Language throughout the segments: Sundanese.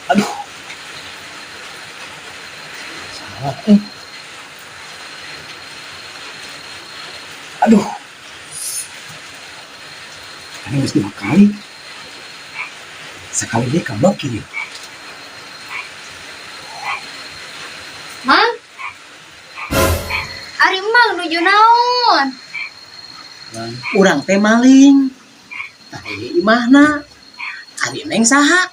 Aduh. Salah eh. Aduh. Ini geus dua kali. Sekali deui kablok ieu. Mang. Ari Mang nuju naon? Urang teh maling. Tah ieu imahna. Ari Neng saha?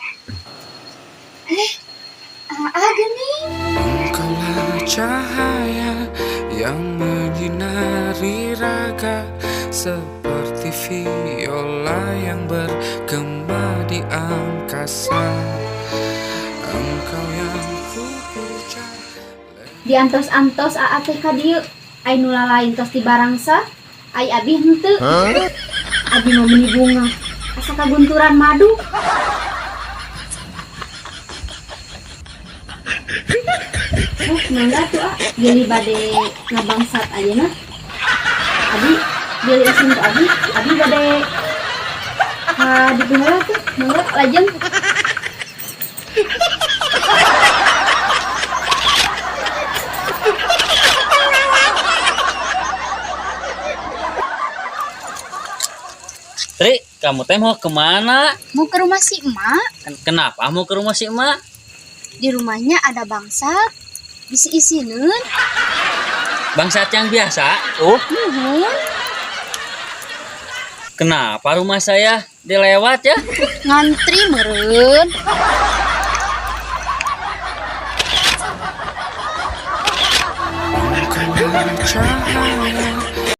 Ah, geuning. Engkaulah cahaya yang menyinari raga, seperti viola yang bergema di angkasa. Engkau yang kupuja. Diantos-antos aa teh ka dieu. Ai nu lalain tos dibarangsa, ai abi henteu. Abi mah meuni bunga. Asa kagunturan madu. Mangga tuh ah, bilih bade ngabangsat ayeuna. Abi bilih isin ku abi, abi bade ka ditu heula tuh, mangga lajeng. Tri, kamu teh mau kemana? Mau ke rumah si emak. Kenapa mau ke rumah si emak? Di rumahnya ada bangsat. Bisi isineun. Bangsat yang biasa? Tuh. Nuhun. Kenapa rumah saya dilewat ya? Ngantri meureun. Engkaulah cahaya